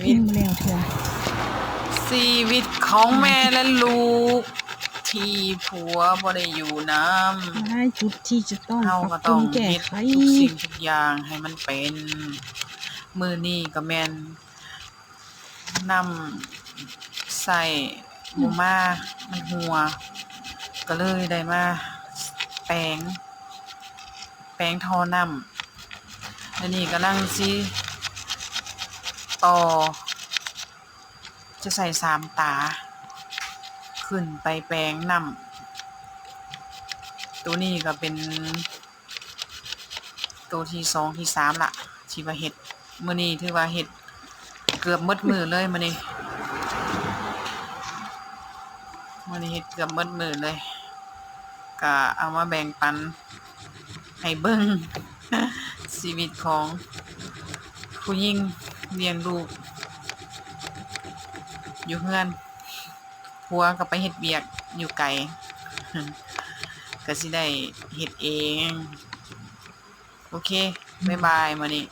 ຍັງບໍ່ແລ້ວເທື່ອ. ຊີວິດຂອງແມ່ ແລະ ລູກ ທີ່ຜົວບໍ່ໄດ້ຢູ່ນຳ ຫຼາຍຈຸດທີ່ຈະຕ້ອງ ເຮົາກໍຕ້ອງເຮັດທຸກສິ່ງທຸກຢ່າງໃຫ້ມັນເປັນ. ມື້ນີ້ກໍແມ່ນນ້ຳໃຊ້ບໍ່ມາ ມັນຮົ່ວ ກໍເລີຍໄດ້ມາແປງ ແປງທໍ່ນ້ຳ. ອັນນີ້ກຳລັງຊິຕໍ່ ຈະໃສ່ສາມຕາ ຂຶ້ນໄປແປງນ້ຳ. ໂຕນີ້ກໍເປັນໂຕທີສອງທີສາມລະ ທີ່ວ່າເຮັດ. ມື້ນີ້ຖືວ່າເຮັດເກືອບໝົດມື້ເລີຍມື້ນີ້ ມື້ນີ້ເຮັດເກືອບໝົດມື້ເລີຍ. ກະເອົາມາແບ່ງປັນໃຫ້ເບິ່ງ ຊີວິດຂອງຜູ້ຍິງລ້ຽງລູກຢູ່ເຮືອນ ຜົວກໍໄປເຮັດວຽກຢູ່ໄກ ກໍຊິໄດ້ເຮັດເອງ. ໂອເຄ ບາຍບາຍ ມື້ນີ້